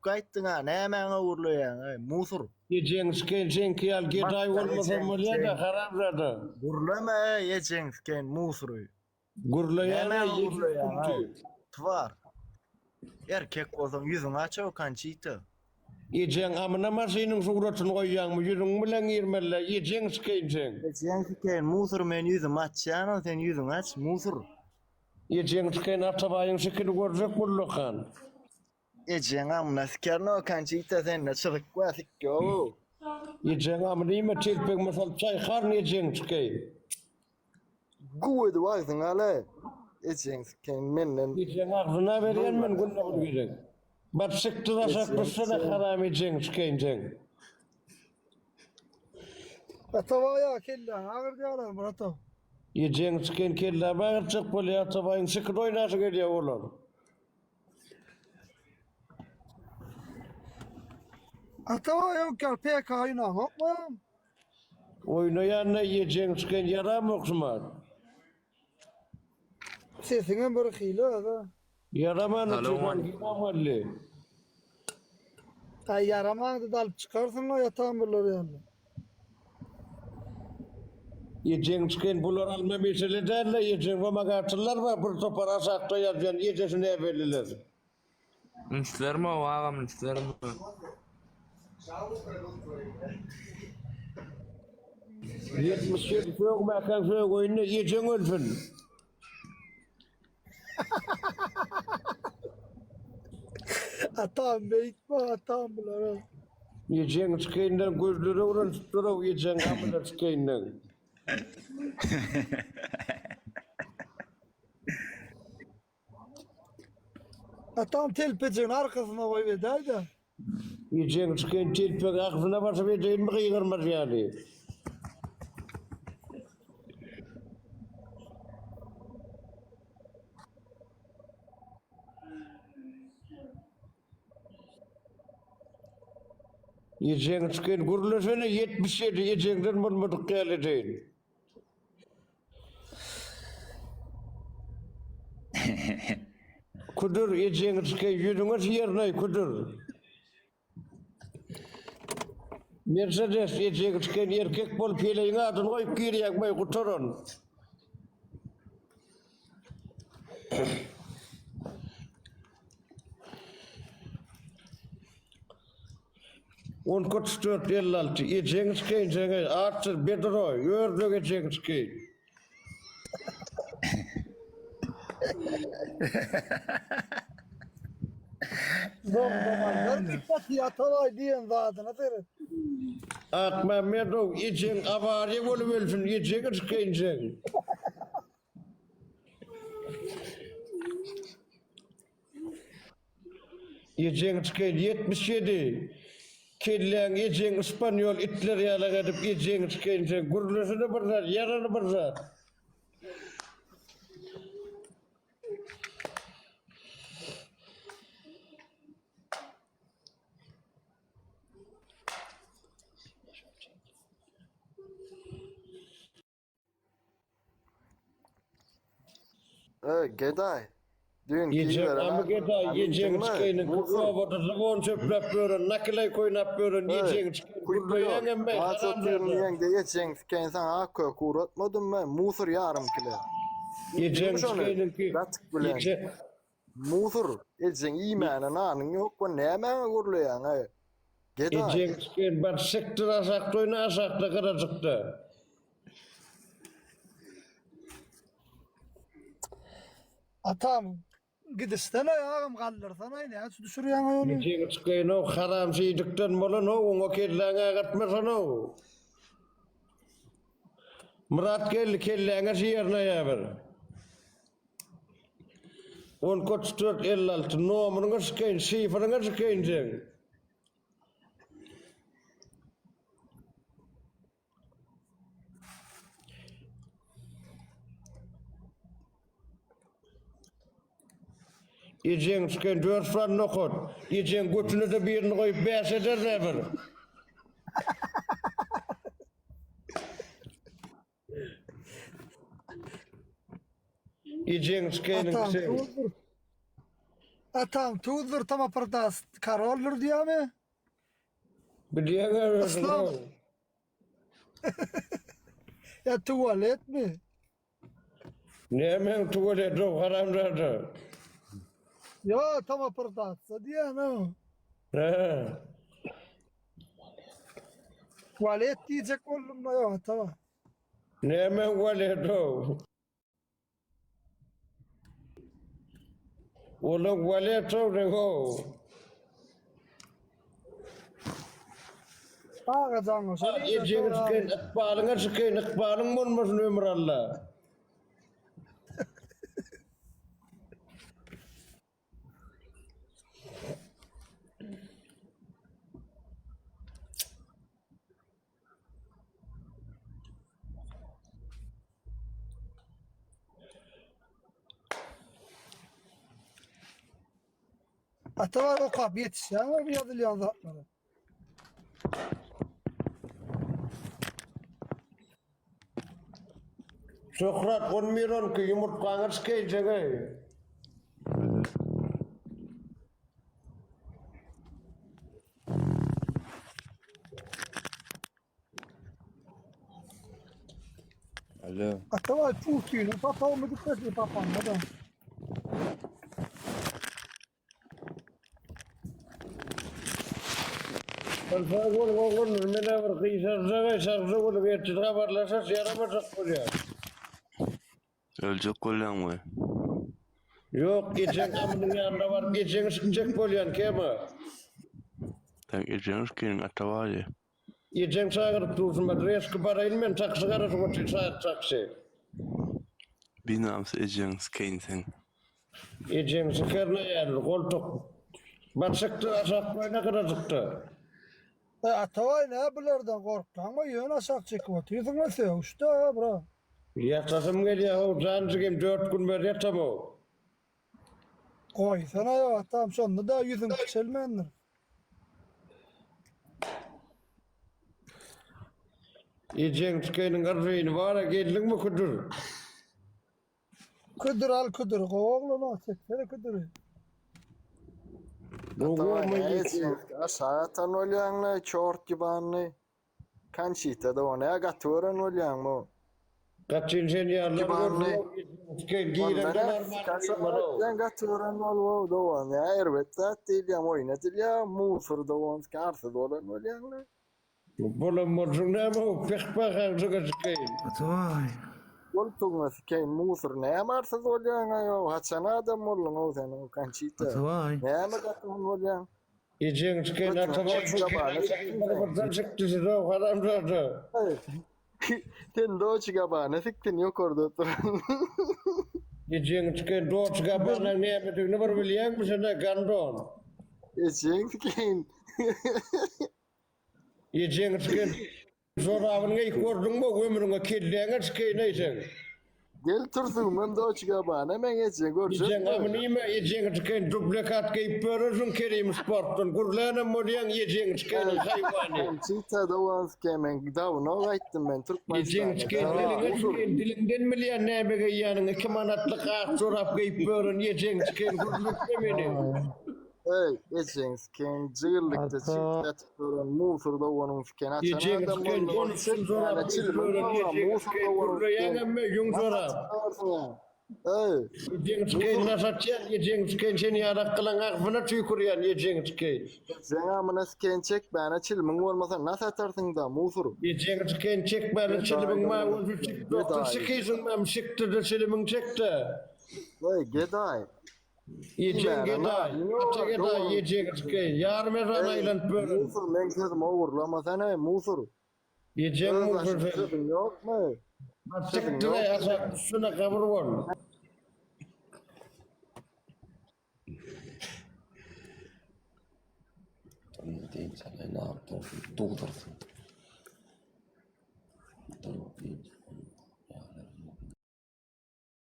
gaýtdyň-a, nämäňe gürleýäň, eý, musur. Ejeň sikeýin seňki ýaly gedaý Maşgala bolmasam ejeň bolýa-da, sikeýin. haramzada. Gürleme, eý, ejeň sikeýin, musury. Gürleýän-ä Nämäňe ejeň gürleýäň, eý, künti. twar. Erkek bolsaň ýüzüňi aç-ow, Konçita. Ejeň amyna maşynyň suratyny goýýaňmy, ýüzüň bilen girmeli-le, ejeň sikeýin seň. Ejeň sikeýin, musur, men ýüzümi açýanam, sen ýüzüňi aç, musur. Ejeň sikeýin Atabaýyň şekili görjek ullakan. Ejeň amyna sikerin o Konçita sende çyzyk bar sik ýogow. Ejeň amyny iýme telpegime salyp çaýkaryn ejeň sikeýin. Güw edip agzyňy alaý. Ejeň sikeýin menden. Ejeň agzyna berýän men günde bir gezek. Bar sikdir aşak Ejeň düşsene sikeýin. haram ejeň sikeýin seň. Atabaý aga kelläňi agyrdýarlar Muratow. Ejeň sikeýin kellämi agyrtjak bolýar Atabaýyň sikir oýnasy gelýär olar. Atabaý öňki ýaly PK oýnaňokmy? Oýnaýanda ejeň sikeýin ýaramok şumat. Sesiňem bir hili özi. Ýaraman Salam oturýan geldi. Aý ýaramaňda da alyp çykarsyň-la ýatan bular ýaly. Ejeň çykan bular alma mesele däl-le ejeň womagaçylar bar bir topar aşakda ýazýan ejesi näbelliler. Ünslermi o agam ünslermi? 77 sögmäkäň sögeýin-de ejeň ölsün. Atam beýtme atam bulara. Ejeň çykaýyndan gözleri öwrenişip dur-ow ejeň gamyna çykaýyndan. Atam telpejigini arkasyna goýup edäýdä. Ejeň çykaýyn telpegi agzyna basyp edeýinmi gygyrmaz ýaly. Ejeň çykaýyn gürlesene 77 ejeňden bolmadyk ýaly edeýin. Küdür ejeňi çykaý ýüzüňe siýernaý küdür. Mercedes ejeňi çykaýyn erkek bolup heleýiň adyny goýup girýäň baý gutaran. On 44 56 ejeňi çykaýyn seňe atsyz bedroý ördek ejeňi çykaýyn. Zomzamanlar dikkat ýatabaý diýen zadyna seret. Akmämmedow ejeň awariýa bolup ölsün ejeňi çykaýyn seň. Ejeň çykaýyn 77 kelläň ejeň ispanýol itler ýalak edip ejeň çykaýyn sen gürlesene bir zat ýazany bir zat. Ey geday. Düýnki Ejeň iberen amy gedaý, ejeň Aýdyňmy? çykaýynyň Musur. robota zybon çöpläp ýören, nakilaý koýnap ýören, Ey, ejeň çykaýyn, Kuýpyýor. gürleýäňem be, Gaç otyryn haramzada. ýeňde ejeň sikeýin saňa ak kök ugratmadym men, musur ýarym kile. Ejeň Iýdiňmi şony? çykaýynyňky, Gatyk bilen. eje, Musur, ejeň iýmäne nanyň ýok, bu nämäňe gürleýäň, eý? Gedaý. ejeň çykaýyn, bar sikdir aşakda oýna aşakda gyrajykda. Atam gidişsene agam galdyrsana näçe düşürýäň ony. Ejeňi çykaýyn-ow, haram siýdikden bolan-ow, oňa kelläňi agyrtmasana-ow. Myrat geldi, kelläňe siýernaýa bir. On 34 56 nomuryňy çykaýyn, şifriňi çykaýyn seň. Ejeň çykan dört sany nokat. Ejeň götüne-de birini goýup bäş eder ne bir. Ejeň çykanyň Atam sen. şoldur. Atam tuzdur tama pyrdas karoldyr diýýämi? Bilýäň-ä özüň. Yslam. Ýa tuwaletmi? Nämäň tuwaleti haramzada? Ýo tama pyrdatsa diýýän-ow. Hä. Tuwalet diýjek boldum-da ýok ataba. Nämäň waleti-ow? Ola waleti-ow deň-ow. Agajaňa şo Ejeňi çykaýyn, ykbalyňa çykaýyn, ykbalyň bolmasyn ömür alla. Atalar okap ýetişýäňmi bu ýazylýan zatlara? Şöhrat on bir on iki ýumurtgaňy çykaýjak-eý. Alo. Atabay Putin'i papağımı gitmesi papağımda da. Sag boluň oglanlar menä bir gyşarjagaý sagja boluň ertir habarlaşarys ýaramajak bolýar. Öljek bolýaňmy? Ýok ejeň gamynyň ýanyna baryp ejeňi sikjek bolýan kema. Sen ejeňi sikeniň Atabaýy. Ejeň çagyryp dursun bir reski baraýyn men taksi garaşyp otyr saat taksi. Binamys ejeňi sikeýin seň. Ejeň sikerine ýaly goltuk. Başykda aşak goýna gyrajykda. E Atabaý nä bulardan gorkýaňmy ýöne aşak çekip otyrsyňla sögüşde bro. Ýatasym gelýä how jan jigim dört gün bäri ýatamok. Goýsana ýok atam şonda-da ýüzüň kiçelmändir. Ejeň tükeniň yrryny bara geldiňmi küdür. Küdür al küdür gowy oglan o çeksene küdüri. Aşağı atan bolýaňla çort ýybanly. Kançita-da o nä gaty gören bolýaň bu. Gaçyn sen ýalylar Ýybanly. gördüm. Sen gaty gören bol dogan ýa erbet zat diýilýär oýun edilýär musur dogan arsyz bolan bolýaňla. Bolan bolsun näme o peh-peh agzyňa çykaýyn. Atabaý. Goltugyňa sikeýin musur näme arsyz bolýaň aýow haçan adam bolduň ow sen ow Kançita. Atabaý. Näme gaty bolýaň. Ejeň çykaýyn Atabaý bu kerem çykdy siz ow haramzada. Sen Dolce Gabbana sikdin ýokarda oturan. Ejeň çykaýyn Dolce Gabbana nämedigini bir bilýäňmi sen gandon. Ejeň sikeýin. Ejeň çykaýyn jorabyny geýip gördüňmi ömrüňe kelläňe çykaýyn eý sen. Gel tursugymam Dolce Gabbana men ejeň görjek. Ejeň gamyny iýme ejeň çykaýyn dublekat geýip ýörersiň Kerim sportdan gürlänem bolýaň ejeň çykaýyn haýwany. Çita dowanskiý men dawno gaýtdym men Ejeň Türkmenistana. çykaýyn diliňe çykaýyn diliňden bilýän näme geýýäniňi 2 manatlyk ak jorap geýip ýören ejeň çykaýyn gürletme meni. Eý, ejeň siken jygylykda çift atyp duran musur doganyň siken açan Ejeň adam siken boldy. jon üstün jorap geýip ýören ejeň siken gürleýäňemme ýüň jorap. Eý, Ejeň siken nas atýan ejeň siken sen ýarak gylan agzyna tüýkürýän ejeň siken. ejeň amyna siken çekmäne çilimiň bolmasa nas atarsyň da musur. Ejeň siken çekmäne çilimiň ma bolsa çekdokda sikiziň mam sikdi-de çilimiň çekdi. Eý, gedaý. Ejeň gedaý, ata gedaý, ejeň siken ýarym ezan aýlanyp ýörün. Musur, meň sözümi ogurlamasana, musur. Ejeň Öz musur aşyk sen. sözüň ýokmy? Sikdir-eý aşak üstüne gabyr bol. Dynç alaýyn, agyp dursun, dugdursyn. Dur, dynç.